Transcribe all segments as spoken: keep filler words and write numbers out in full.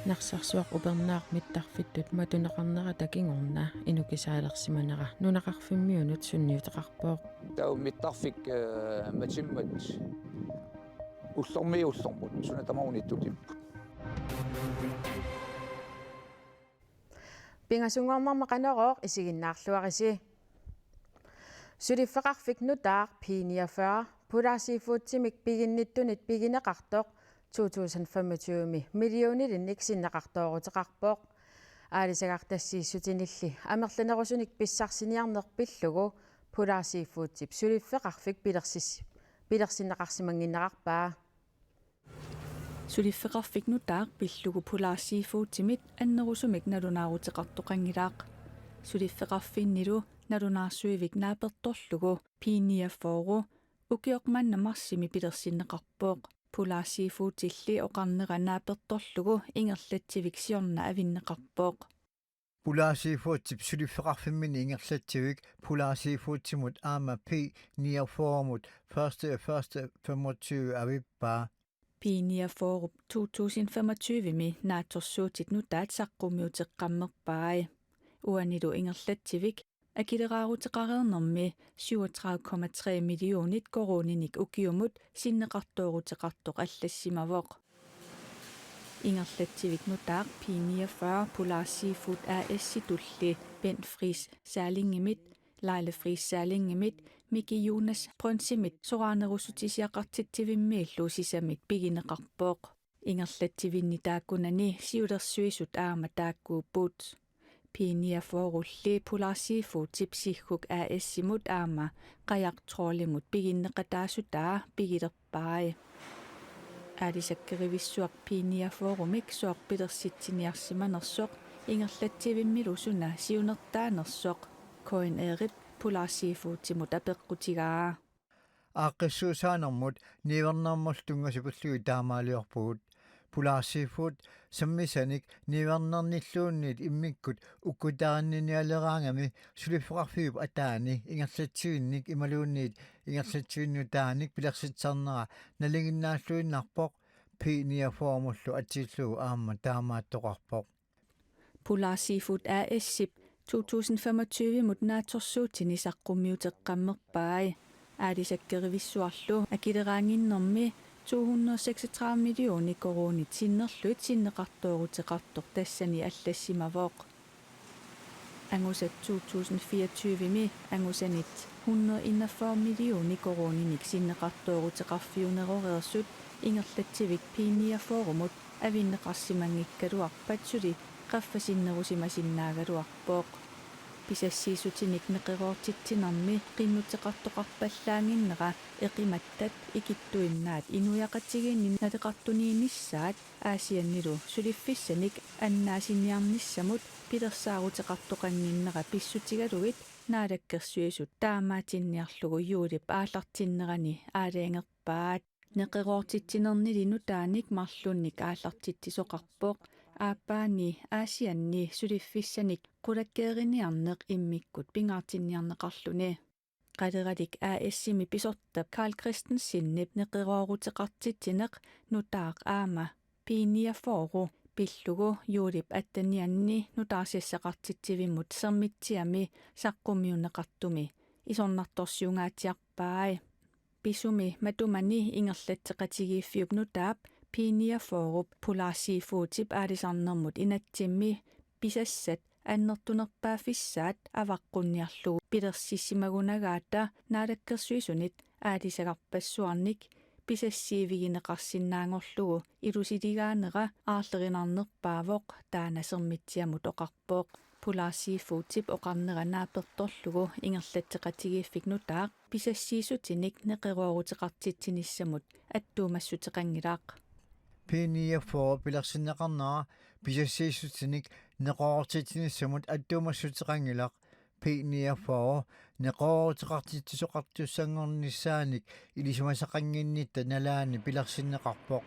Narsarsuaq upernaaq mittarfittut matuneqarnerata kingorna inukisaalersimanera nunaqarfimmiunut sunniuteqarpoq. Taava mittarfik, eh, matimmat ullormiit ullormut suna tamaat unittutipput. Pingasunngornerma Qanorooq isiginnaarluarisi. Suliffeqarfik nutaaq P niogfyrre Polar Seafoodimik piginnittunit pigineqartoq to tusind femogtyve-mi millionilinnik sinneqartooruteqarpoq. Aalisagartassiissutinilli amerlanerusunik pissarsiniarneq pillugu Polar Seafoodip suliffeqarfik pilersis-, pilersinneqarsimannginnerarpaa. Suliffeqarfik nutaaq pillugu Polar Seafoodimit annerusumik nalunaaruteqartoqanngilaq. Suliffeqarfinnilu nalunaarsuivik naapertorlugu P niogfyrre ukioq manna marsimi pilersinneqarpoq. Polar Seafoodilli oqarnera naapertorlugu ingerlatsivik siorna avinneqarpoq. Polar Seafoodip suliffeqarfimmini ingerlatsivik Polar Seafoodimut aamma P niogfyrre-mut første første femogtyve avippaa. P niogfyrre to tusind femogtyve-mi naatsorsuutit nutaat saqqummiuteqqammerpai. Uanilu ingerlatsivik akileraaruteqareernermi syvogtredive komma tre millionit koruuninik ukiumut sinneqartooruteqartoq allassimavoq. Ingerlatsivik nutaaq P niogfyrre Polar Seafood A/S-itulli Bent Friis Salingimit, Laila Friis Salingimit, Miki Jonas Brønsimit soraanerussutisiaqartitsivimmiillu sisamit pigineqarpoq. Ingerlatsivinni taakkunani siulersuisut aamma taakkuupput. P niogfyrre-lli Polar Seafoodip Sigguk A/S-imut aamma Qajaq Trollimut piginneqataasutaa pigilerpai. Aalisakkerivissuaq P niogfyrre-mik sooq pilersitsiniarsimanersoq ingerlatsivimmilu suna siunertaanersoq K N R-ip Polar Seafoodimut apeqqutigaa. Aaqqissuussaanermut niuernermullu tunngasut pillugit taamaaliorpugut. Polar Seafood sammisanik niuernernilluunniit immikkut ukkutarinninialeraangami suliffeqarfiup ataani ingerlatsivinnik imaluunniit ingerlatsivinnut nutaanik pilersitsisarnera nalinginnaalluinnarpoq, P niogfyrre-mullu atillugu aamma taamaattoqarpoq. Polar Seafood A/S-ip to tusind femogtyve-mut naatsorsuutini saqqummiuteqqammerpai. Aalisakkerivissuarlu akileraannginnermi to hundrede seksogtredive millioner koruunit sinnerlugit sinneqartooruteqartoq tassani allassimavoq. Angusat to tusind fireogtyve-mi angusanit hundrede enogfyrre millioner koruuninik sinneqartooruteqarfiuneroreersut ingerlatsivik P niogfyrre-mut avinneqarsimanngikkaluarpat suli qaffasinnerusimasinnaagaluarpoq. Pisassiissutinik neqeroortitsinermi qinnuteqartoqarpallaannginnera eqimattat ikittuinnaat inuiaqatigiinni naleqartuniinnissaat Aasiannilu suliffissanik annaasiniarnissamut pilersaaruteqartoqannginnera pissutigalugit Naalakkersuisut taamaatinniarlugu juulip aallartinnerani aalajangerpaat. Neqeroortitsinernili nutaanik marlunnik aallartitsisoqarpoq, aappaani Aasianni suliffissanik qulakkeeriniarneq immikkut pingaartinniarneqarluni. Qaleralik A/S-imi pisortap Carl Christensenip neqerooruteqartitsineq nutaaq aamma P niogfyrre pillugu juulip attenianni nutaarsiassaqartitsivimmut Sermitsiami saqqummiunneqartumi isornartorsiungaatsiarpai. Pisumi matumani ingerlatseqatigiiffiup nutaap P niogfyrre-p Polar Seafoodip aalisarnermut inatsimmi pisassat annertunerpaaffissaat avaqqunniarlugu pilersissimagunagaata Naalakkersuisunit aalisagarpassuarnik pisassiivigineqarsinnaanngorlugu ilusiligaanera aarlerinarnerpaavoq, taanna Sermitsiamut oqarpoq. Polar Seafoodip oqarnera naapertorlugu ingerlatseqatigiiffik nutaaq pisassiissutinik neqeroorutiqartitsinissamut attuumassuteqanngilaq. P niogfyrre pilersinneqarnera pisassiissutinik neqeroortitsinissamut attuumassuteqanngilaq. P niogfyrre neqeroorutiqartitsisoqartussanngornissaanik ilisimasaqannginnitta nalaani pilersinneqarpoq.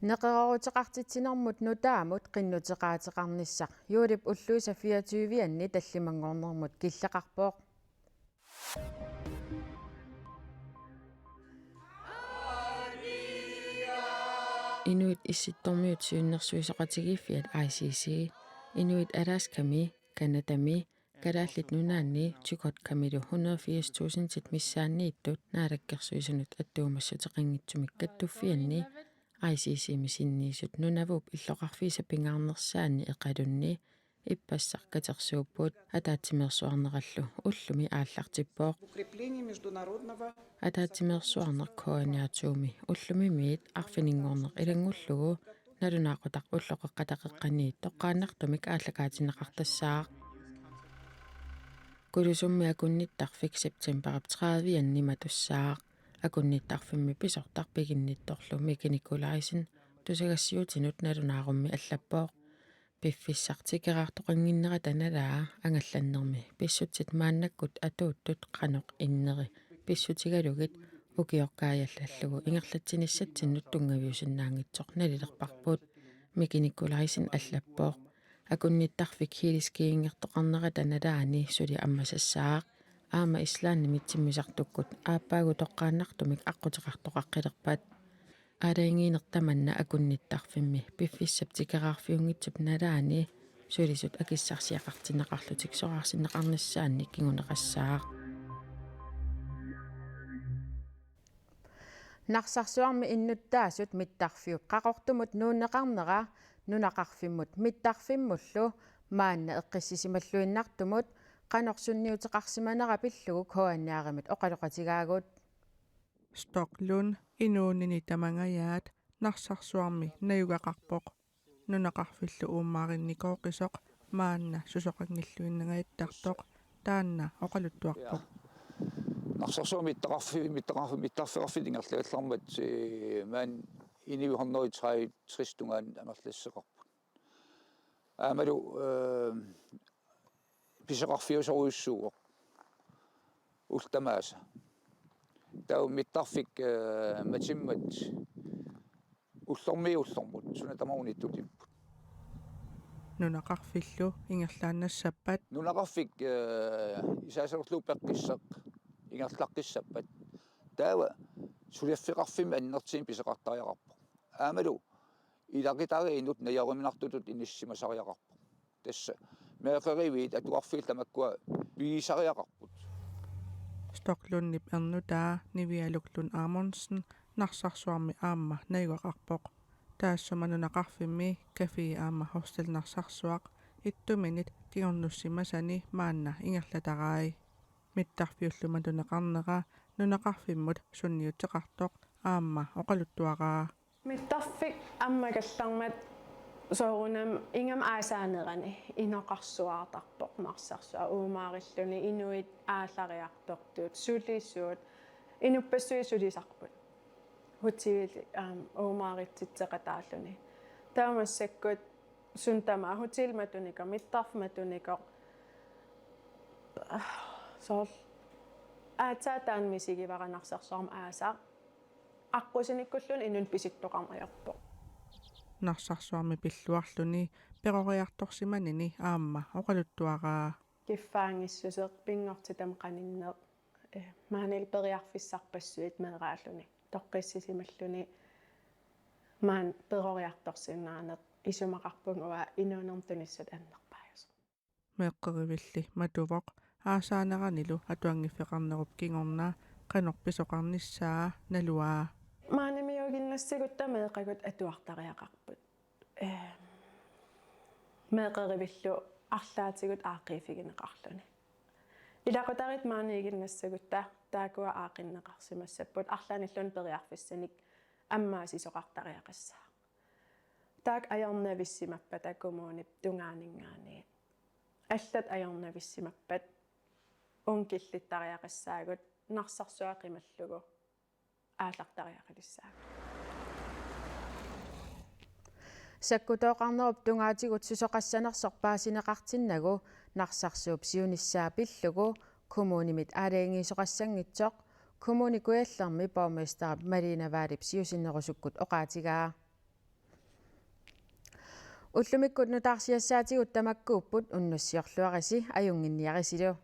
Neqeroorutiqartitsinermut nutaamut qinnuteqaateqarnissaq juulip ulluisa fireogtyve-anni tallimanngornermut killeqarpoq. Inuit Issittormiut Siunnersuisoqatigiiffiat I C C, Inuit Alaskami, Canadami, Kalaallit Nunaanni Chukotkamilu hundrede og firs tusindit missaanniittut naalakkersuisunut attuumassuteqanngitsumik kattuffianni I C C-mi sinniisut Nunavummi illoqarfiisa pingaarnersaanni Iqalunni ippassaq katersuupput. Ataatsimeersuarnerallu ullumi aallartippoq. Укрепление международного Ataatsimeersuarneq K N R to-mi ullumimiit arfininngorneq ilanngullugu nalunaaqutaq ulloqeqqata qeqqaniit toqqaannartumik aallakaatinneqartassaaq. Kulusummi akunnittarfik septembarip tredive-anni matussaaq. Akunnittarfimmi pisortaq piginnittorlu Miki Nikolajsen tusagassiuutinut nalunaarummi allappoq. Piffissaq tikeraartoqannginnerata nalaa angallannermi pissutsit maannakkut atuuttut qanoq inneri pissutigalugit ukioq kaajallallugu ingerlatsinissatsinnut tunngaviusinnaanngitsoq nalilerparput, Miki Nikolajsen allappoq. Akunnittarfik heliskiingertoqarnerata nalaani suli ammasassaaq. Aamma Islandimit timmisartukkut aappaagu toqqaannartumik aqquteqartoqaqqilerpat. Aalajangiineq tamanna akunnittarfimmi piffissap tikeraarfiunngitsup nalaani sulisut akissarsiaqartinneqarlutik soraarsinneqarnissaannik kinguneqassaaq. Narsarsuarmi innuttaasut mittarfiup Qaqortumut nuunneqarnera nunaqarfimmut mittarfimmullu maanna eqqissisimalluinnartumut qanoq sunniuteqarsimanera pillugu K N R-imit oqaloqatigaagut. Stoklund inuunini tamangajaat Narsarsuarmi najugaqarpoq. Nunaqarfillu uummaarinnikoqisoq maanna susoqanngilluinnangajattartoq taanna oqaluttuarpoq. Narsarsuarmi mittarfi-, mittarfi-, mittarfeqarfik ingerlagallarmat, ee, maani inuit hundrede og tres tungaanut amerlassuseqarput. Aammalu, ee, pisoqarfiusorujussuuvoq ullut tamaasa. Taava mittarfik, ee, matimmat ullormiit ullormut suna tamaat unittutipput. Nunaqarfillu ingerlaannassappat. Nunaqarfik, ee, isaasalerlugu peqqissaq ingerlaqqissappat. Taava suliffeqarfimmi annertuumik pisoqartariaqarpoq. Aammalu ilaqutariinnut najoriminartutut inissisimasariaqarpoq. Tassa meeqqeriviit atuarfiit tamakkua pigisariaqarput. Stoklundip ernutaa Nivialuk Lund Amundsen Narsarsuarmi aamma najugaqarpoq. Taassuma nunaqarfimmi Café aamma Hostel Narsarsuaq ittuminit kingornussimasani maanna ingerlatarai. Mittarfiullu matuneqarnera nunaqarfimmut sunniuteqartoq aamma oqaluttuaraa. Mittarfik ammagallarmat soorunami ingammik aasaanerani inoqarsuartarpoq Narsarsuaq, uummaarilluni inuit aallariartortut sulisuut inuppassuit sulisarput. Hotelli, aam, uummaaritsitseqataalluni. Taava massakkut suna tamaat hotelli matunikoq, mittarfik matunikoq. Soorlu aatsaat taanna misigivara Narsarsuarmi aasaq. Aqqusinikkulluunniit inunnut pisittoqarneq ajorpoq. Narsarsuarmi pilluarluni peroriartorsimanini aamma oqaluttuaraa. Kiffaanngissuseq, pinngortitami qaninneq, ee, maanilu periarfissarpassuit meeraalluni toqqissisimalluni maani peroriartorsinnaaneq isumaqarpunga uanga inuunermi tunissutip annerpaajusoq. Meeqqerivilli matuvoq aasaaneranilu atuanngiffeqarnerup kingorna qanoq pisoqarnissaa naluaa. Maanimiuuginnassagutta meeqqagut atuartariaqarput. Ee, meeqqerivillu arlaatigut aaqqiiffigineqarluni. Ilaqutariit maaniiginnassagutta taakkua aaqqinneqarsimassapput arlaannilluunniit periarfissanik ammaasisoqartariaqassaaq. Taakku ajornavissimappata kommunip tungaaninngaanniit. Allat ajornavissimappat uunga killittariaqassaagut Narsarsuaq qimallugu aallartariaqalissaagut. Sakkutooqarnerup tungaatigut susoqassanersoq paasineqartinnagu Narsarsuup siunissaa pillugu kommunimit aalajangiisoqassanngitsoq Kommune Kujallermi borgmesterip Malene Vahlip siusinnerusukkut oqaatigaa. Ullumikkut nutaarsiassaatigut tamakkuupput, unnussiorluarisi ajunnginniarisilu.